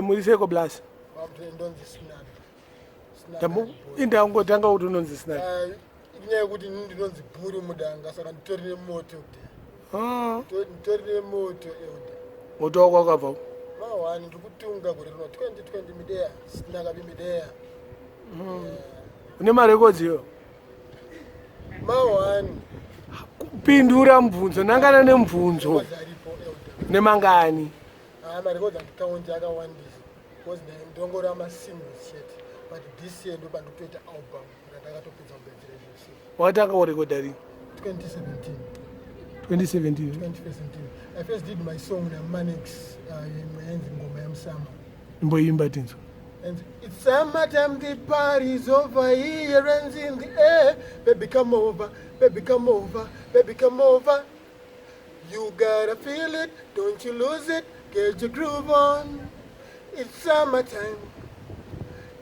Muri seko blasi. Ndonzi Snag. Indangotanga kuti unonzi Snag. Inyaya yekuti ini ndinonzi bhuru mudanga, saka nditori nemoto kudhaya. Nditori nemoto, elder. Moto wako wakabva? Mahwani, ndiri kutunga gore rino 2020 mideya sinakabi mideya. Une marekodzi iyo? Mahwani. Pindura mubvunzo, nangana nemubvunzo. Records aripo, elder. Nemangani? Ah, marekodzi handikaunti, akawandisa because ndongora masingles chete, but this year ndo pandikutoita album randakatopedza kugadzira zvese. Wakatanga kurekodha rini? 2017. 2017? 2017 I first did my song naManex, imwe yainzi "Ngoma Yamusama". Imboimba tinzwa. And it's summertime, the party's over here and in the air. Baby, come over, baby, come over, baby, come over. You gotta feel it, don't you lose it, get your groove on. It's summertime,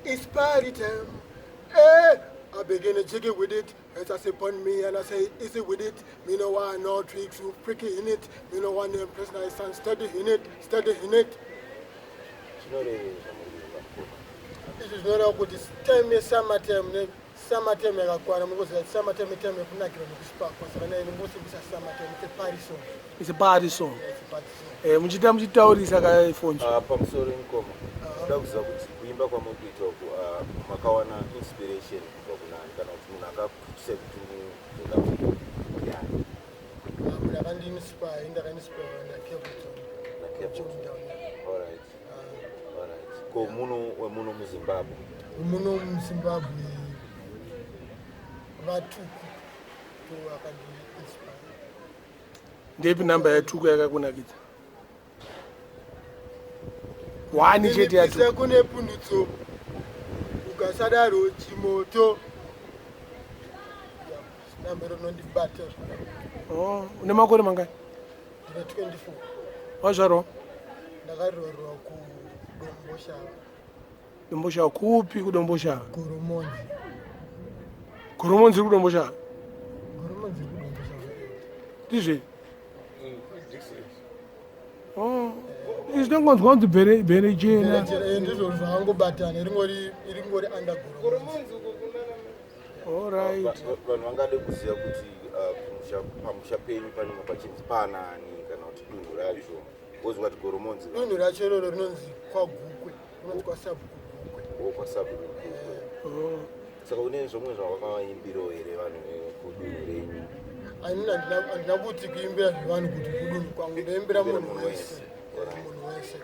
it's party time. Hey, I begin to jiggy with it. As I sip on me and I say, easy with it. Me no want no tricks, you freaky in it. Me no want them press nice and steady in it, steady in it. Chinorevei zvamuri kuimba, mukoma? Izvi zvinoreva kuti time yesummertime, nesummertime yakakwana. Mukuziva kuti summertime itime yekunakirwa nekusipakwa, saka nai ndingosimbisa summertime. It's a party song. It's a party song. Yeah, it's a party song. Muchiita muchitaurisa kaifonzo. Pamusoro, mukoma, ndoda kuziva kuti kuimba kwamuri kuita uku, makawana inspiration kubva kunani, kana kuti munhu akakuitisai kuti muzoda kuimba ndiani? Ah, munhu akandiinspire, ndakainspire naCapleton. NaCapleton. Down. Alright, ko muno wemuno muZimbabwe? Muno muZimbabwe, vaTuku to akandiinspire. Ndeipi namba yaTuku yakakunakidza? One chete yaTuku. Inipisa kune pundutso, ukasadaro chimoto. Yeah, namba rinondibata. Oh, une makore mangani? Ndine 24. Wazvarwa? Ndakarorwa kuDomboshava. Domboshava kupi kuDomboshava? Goromonzi. Goromonzi iri kuDomboshava? Goromonzi iri kuDomboshava. Ndizve. Oh, izvi tinongonzwa kunzi bhere bhere chena. Ndizvo zvaangobatana, ringori under Goromonzi. Alright. Vanhu vangade kuziva kuti pamusha penyu panenge pachinzi panani, kana kuti dunhu racho, wozwa kuti Goromonzi. Dunhu racho iroro rinonzi kwaGukwe, rinonzi kwaSabhuku Gukwe. Kwasabhuku. Oh. Saka une zvomwe zvawakavaimbirawo here vanhu kudunhu renyu? Anini handina kuti kuimbira zvevanhu kuti kudunhu kwangu, ndoimbira munhu munhu wese. wese. Munhu wese.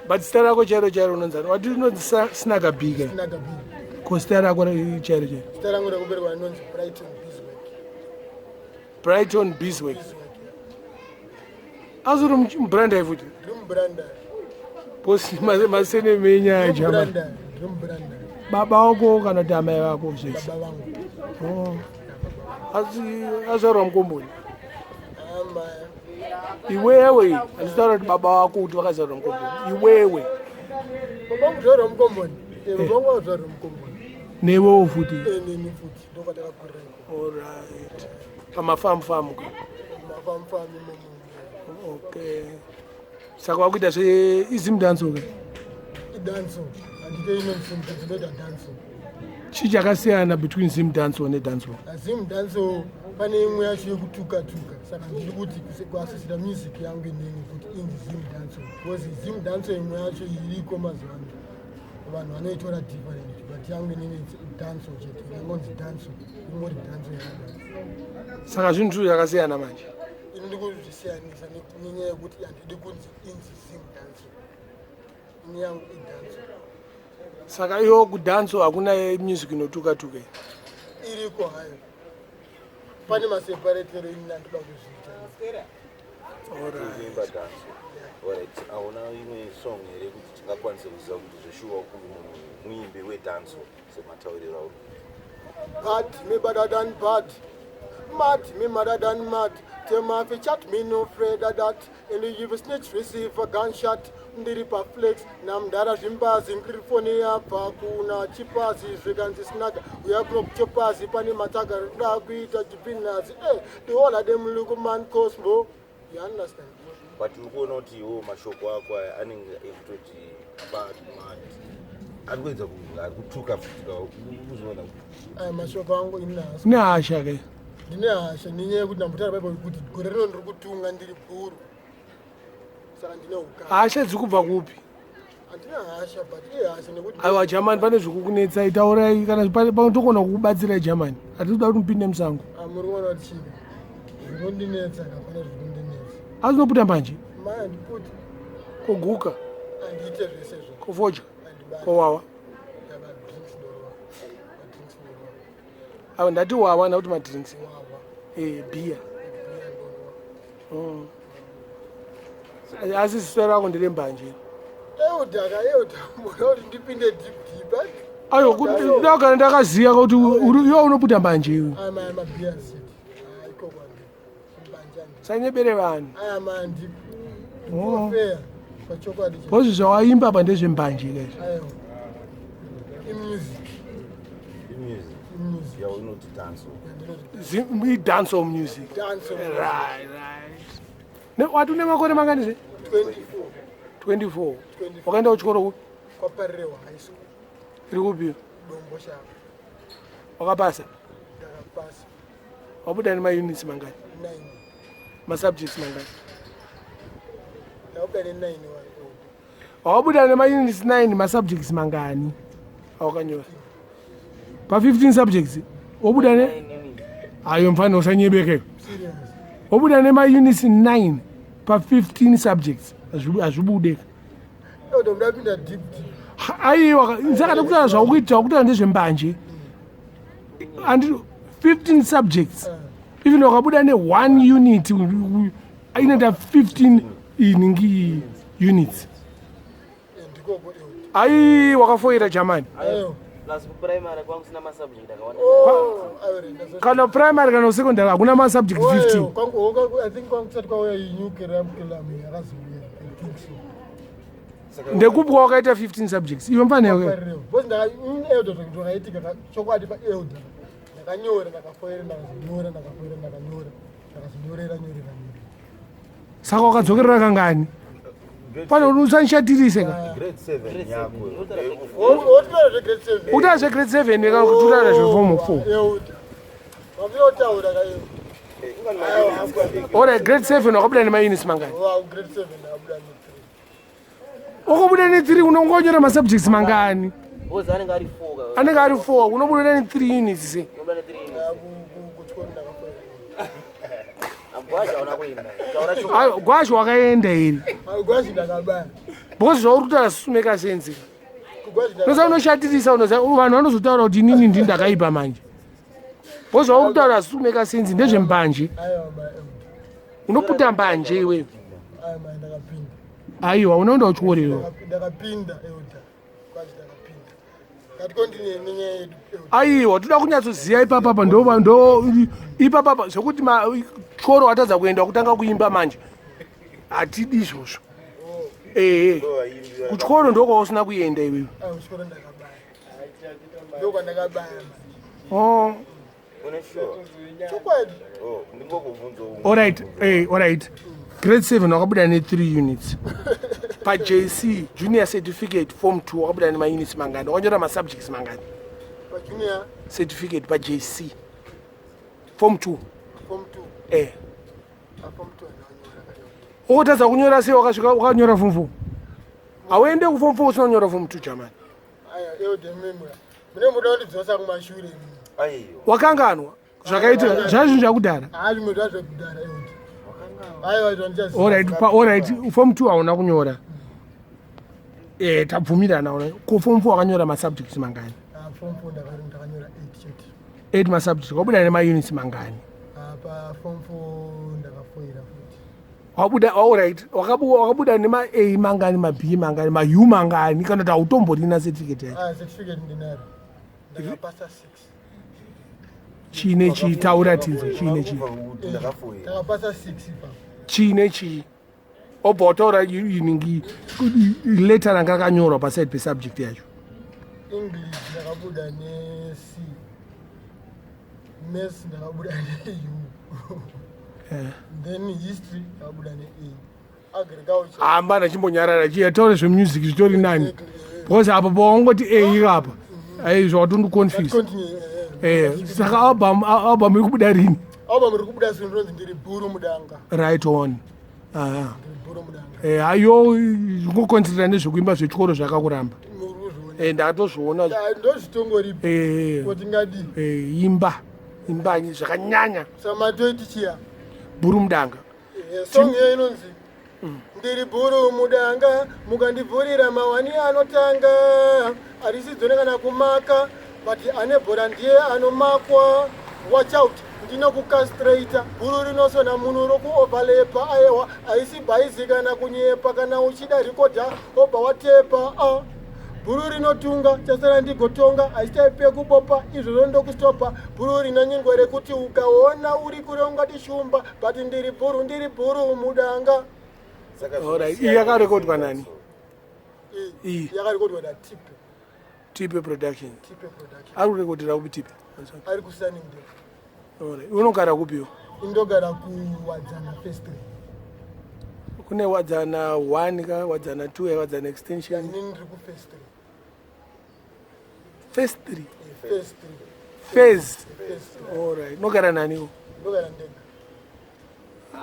But zita rako chairo chairo unonzani? Wati unonzi Sinakabhika? Sinakabhiri. Ko zita rako chairo chairo? Zita rangu rekuberekwa rinonzi Brighton Biswork. Brighton Biswork? Biswork. Asi uri mubrandai futi? Ndiri mubrandai. Bosi, masene menyaya jama. Mubrandai, ndiri mubrandai. Baba wako kana kuti amai vako zvese? Baba vangu. Oh. Asi azvarwa mukomboni? Ama. Iwewe, handitaura kuti baba vako kuti vakazvarwa mukomboni, iwewe. Baba vangu zvarwa mukomboni. Baba vangu vakazvarwa mukomboni. Newewo futi? Neni futi, ndokwatakakurira iko. Alright, pamafamu famu ka? Mafamufamu imomo. Okay, saka wakuita zve iZimdancehall ka? Idancehall, handite inonzi ndinoita dancehall. Chii chakasiyana between Zimdancehall nedancehall? Zimdancehall pane imwe yacho yekutuka tuka, saka ndiri kuti kuasisira music yangu inini kuti inzi Zimdancehall, because Zimdancehall imwe yacho iriko mazuva ano, vanhu vanoitora different, but yangu inini dancehall chete, yangonzi dancehall, ingori dancehall yakadaro. Saka zvinhu zvakasiyana manje? Ini ndikuzvisiyanisa nenyaya yekuti handidi kunzi inzi Zimdancehall, ini yangu idancehall. Saka iwo kudancehall hakuna music inotuka tuka? Iriko hayo, pane maseparatero, ini ndandoda kuzviita. Kuimba dancehall, alright. Hauna imwe song here kuti tingakwanise kuziva kuti zveshuwa kuri munhu muimbi wedancehall sematauriro auri kuita? Bad, me better than bad. Mad, me madder than mad. Tell my fi chat, me no afraid of that. And if you snitch, receive a gunshot. Ndiri paflex namudhara zvimbazi, ndiri foni yabva kuna chipazi, zvikanzi Snaga uya kuno kuchopazi, pane matsaga rikuda kuita chipinazi. The whole of them look man cosmo, you understand? But uri kuona kuti iwo mashoko ako aya anenge ekutoti ari kuedza ari kutuka futi kuzviona. Aya mashoko angu inhasi. Une hasha ke? Ndine hasha nenyaya yekuti ndambotaura Bible kuti gore rino ndiri kutunga ndiri bhuru, saka ndine ukama. Hasha dziri kubva kupi? Handina hasha, but ihasha nekuti Aiwa Germany, pane zvikukunetsai, taurai. Kana tokona kukubatsirai, Germany, hatisi kuda kuti mupinde musango. Ah, muri kuona kuti chii zviri kundinetsa? Kapana zviri kundinetsa. Asi unoputa mbanje? Mai, handiputi. Koguka? Handiite zvese zvo. Kofodya? Handibati. Kowawa? Madrinks ndorova, madrinks ndorova. Aiwa, ndati wawa nakuti madrinks. Wawa. Eh, bhiya. Bhiya ndorova. Asi zita rako nderembanje. Eudhaka, eudha, muda kuti ndipinde deep deep, eh? Aiwa, ndakagara ndakaziva kuti iwe unoputa mbanje iwe. Aya maya mabhiya city ikoko andi mbanje andi. Sanyebere vanhu. Aya maya ndi Oh. fair pachokwadi. Bhozi zvawaimba apa ndezvembanje kaizvi. Aiwa, imusic. Imusic. Imusic. Yawo inoti dance. Yandinoti. Idancehall music. Dance. Right. Wati une makore mangani zve? 24. 24. 24. Wakaenda kuchikoro kupi? KwaParirewa High School. Iri kupiyo? Domboshava. Wakapasa? Ndakapasa. Wabuda nemaunits mangani? 9. Masubjects mangani? Ndakabuda ne9 one. Wabuda nemaunits 9, masubjects mangani awakanyora pa15 subjects? Wabuda ne, ayo mfana, usanyebeke. Serious. Wabuda nemaunits 9 pa15 subjects. Hazvibude. Elder, mudapinda deep deep. Aiwa, saka ndokutaura zvaukuita, wakutaura ndezvembanje and 15 subjects, even wakabuda ne1 unit inoita 15 iningi units. Ndikoko, elder. Ai, wakafoira, Germany. Aiwa. Plus kuprimary kwangu sina masubject akawanda. Oh, aiwa, Kana primary kana secondary hakuna masubject 15. Kwangu, I think kwangu kusati kwauya new curriculum yakazouya, I think so. Ndekupi wakaita 15 subjects iwe mfaneko? Parirewa. Because elder, zvakaitika chokwadi paelder, ndakanyora, ndakafoira, ndakazonyora, ndakafoira, ndakanyora, ndakazonyorera, nyorera, nyorera. Saka wakadzokerera kangani? Pane kuti usanishatirise ka. Grade 7 yako. Wotaura zvegrade 7. Utaura zvegrade 7 kana kuti utaura zveform 4? Elder, waminotaura ka, elder. Alright, grade 7 wakabuda nemaunits mangani? Wow, grade 7 ndakabuda ne3. Wakabuda ne3, unongonyora masubjects mangani? Because anenge ari 4 ka. Anenge ari 4, unobuda ne3 units se? Unobuda ne 3 units. Kuchikoro ndakafoira. Agwazha hauna kuenda. Taura chokwadi. Ayo, gwazho wakaenda here? Gwazi ndakabaya. Because zvauri kutaura zvisumeka sense. Kugwazi. Unoza unoshatirisa, unoza vanhu vanozotaura kuti inini ndini ndakaipa manje, because zvauri kutaura zvisumeka sense, ndezvembanje. Aiwa ma elder. Unoputa mbanje iwewe. Aiwa ma, ndakapinda. Aiwa, unoenda kuchikoro iwewe. Ndakapinda, elder, gwazi ndakapinda. Ngatikontinue nenyaya yedu, elder. Aiwa, toda kunyatsoziva ipapapa, ndo ipapapa zvekuti chikoro watadza kuenda, kutanga kuimba manje, hatidi izvozvo. Ehe, kuchikoro ndokwausina kuenda iwewe. Aiwa, kuchikoro ndakabaya, ndokwandakabaya manje. Oh. Une sure? Chokwadi. Oh, ndingokubvunza. Alright, alright, grade 7 wakabuda ne3 units. PaJC, junior certificate, form 2, wakabuda nemaunits mangani? Wakanyora masubjects mangani? Pajunior Certificate, paJC, form 2. Form 2? Form 2 andanyora kana. Ukutadza kunyora sei? Wakasvika wakanyora form 4, hauende kuform 4 usina kunyora form 2, Germany. Aya elder, memura mune muda kundidzosa kumashure imimi. Aiwa. Wakanganwa zvakaitika zvazvinhu zvakudhara. Haa, zvimwe zvazvekudhara, elder. Aiwa, zvandichaziva. Alright, alright, form 2 hauna kunyora, tabvumirana. Una ko form 4 wakanyora masubjects mangani? Ah, form 4 ndakanyora 8 chete. 8 masubjects, wabuda nemaunits mangani? Ah, paform 4 ndakafoira futi. Wabuda, alright, wakabuda nema-A mangani, ma-B mangani, ma-U mangani, kana kuti hautomborina certificate yacho? Ah, certificate ndinaro, ndakapasa 6. Chii nechii? Taura tinzo, chii nechii? Kuti ndakafoira. Ndakapasa 6 ipapo. Chii nechii? Obva wataura iningi letter ranga rakanyorwa paside pesubject yacho. English ndakabuda ne-C, maths ndakabuda ne-U, then history ndakabuda ne-A. Agriculture. Hamba chimbonyarara chiya taure zvemusic zvitori nani. Exactly, Because apo paungoti ei apa ai zvawatondiconfuse. Continue. Saka album iri kubuda rini? Album iri kubuda soon, rinonzi Ndiri Bhuru Mudanga. Right on. Ah. Ndiri Bhuru Mudanga. Ayo ngokoncentrata nezvekuimba zvechikoro zvakakuramba. Muri kuzviona. Ndakatozviona. Ah, ndozvitongori kuti ngadii. Imba imbanyi zvakanyanya. Samatoiti chiya. Bhuru Mudanga. Song iyo inonzi Ndiri Bhuru Mudanga, mukandivhurira mawani anotanga harisidzone kana kumaka, but ane bhora ndiye anomakwa. Watch out, ndinokucastrata. Bhuru rinosona munhu rokuoverlapa. Aiwa, haisi bhaisi kana kunyepa. Kana uchida rekodha, obva watepa. Ah. Bhuru rinotunga chasara ndigotonga, haisitaipe kubopa izvozvo ndokustopa. Bhuru rine nyingwe rekuti ukaona uri kure ungati shumba, but ndiri bhuru, ndiri bhuru mudanga. Saka Alright, zvinosiyana iyi yakarekodwa nani? Iyi yakarekodwa naTipe. Tipe Production. Tipe Production. Ari kurekodera kupi Tipe? Ari kuSunningdale. Alright. Unogara kupiwo? Indogara kuWadzana Phase 3. Kune Wadzana 1 ka, Wadzana 2, Wadzana Extension. Inini ndiri kuphase 3. Phase 3. Phase 3. Phase. Phase 3. Alright. Unogara naniko? Ndogara ndega.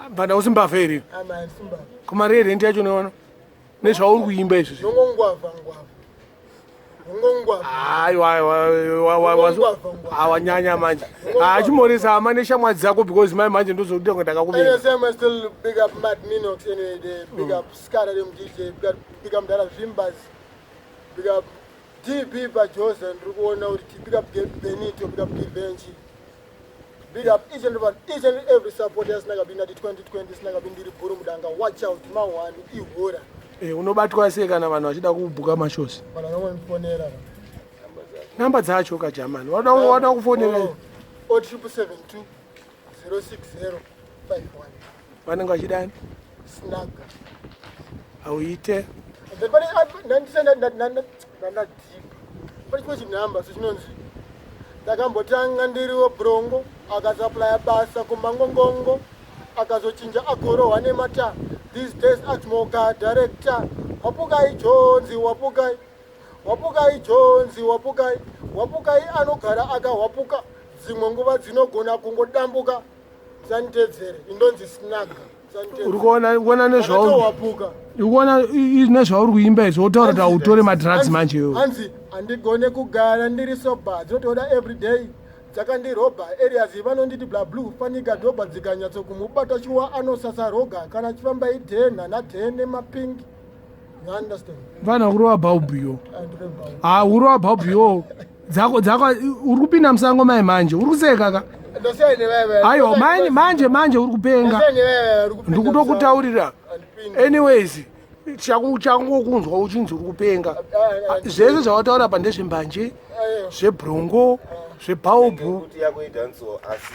Banda usimbavha here? Ama simbavha. Kumari yerenti yacho unoiwana nezvauri kuimba izvi? Ndongongwavha ngwavha, ndongongwavha. Aiwa, awanyanya manje. Achimoresa hama neshamwari dzako because mai manje ndozokuti ndakakuvenga. Anyway, Sam, I still big up Matt Minox anyway, the big up Scara them DJ, big up Dara Zvimbas, big up DB Bajosa, ndiri kuona kuti big up Benito, big up Givenchy, big up each and one, each and every supporter. Sinakabini ati 2020 sinakabini. Ndiri Bhuru Mudanga. Watch out, mawani ihora. Unobatwa sei kana vanhu vachida kubhuka mashows? Vanhu vanongondifonera. Namba dzacho kajamani, wada kufonera. O 772 060 51. Vanenge vachidani? Snaga. Auite. Then pane ndandadhipa, pane chimwe chinhamba so chinonzi ndakambotanga ndiriwo brongo, akasaplaya basa kumangongongo, akazochinja agorohwa nemata. These days atmoka director. Wapukai Jonzi, wapukai, wapukai Jonzi, wapukai, wapukai. Anogara akahwapuka, dzimwe nguva dzinogona kungodambuka. Musanditedzere, indonzi Snaga. Uri kuona nezvauri Akatohwapuka. Uri kuona nezvauri kuimba izvi, wotaura kuti hautore madrugs manje iwewe. Hanzi handigone kugara ndiri sober, dzinotoda everyday dzakandirobha areas vanonditi bla blue fanika dhobha dzikanyatsokumubata shuwa anosasa roga kana achifamba idhenha nadhene mapinki. You understand? Fana kurova bhaubhiyo. Andire. Ha, urova bhaubhiyo dzako dzako, uri kupinda musango mai manje, uri kuseka ka. Aiwa, manje manje manje uri kupenga, ndikutokutaurira. Anyways, changokunzwa uchinzi uri kupenga. Zvese zvawataura pa ndezvembanje, zvebrongo, zvebhaubhu. Kuti yako idancehall, asi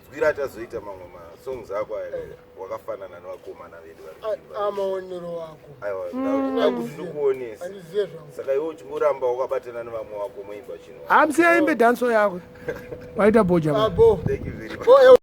nzwira atazoita mamwe masongs ako aya wakafanana nevakomana vedu vari kuimba. Amaonero ako. Aiwa, ndakuti ndikuonesa. Handizive zvangu. Saka iwe uchingoramba wakabatana nevamwe wako moimba chino. Hamusiyaimbe dancehall yako waita boja. Abo. Thank you very much. Bo.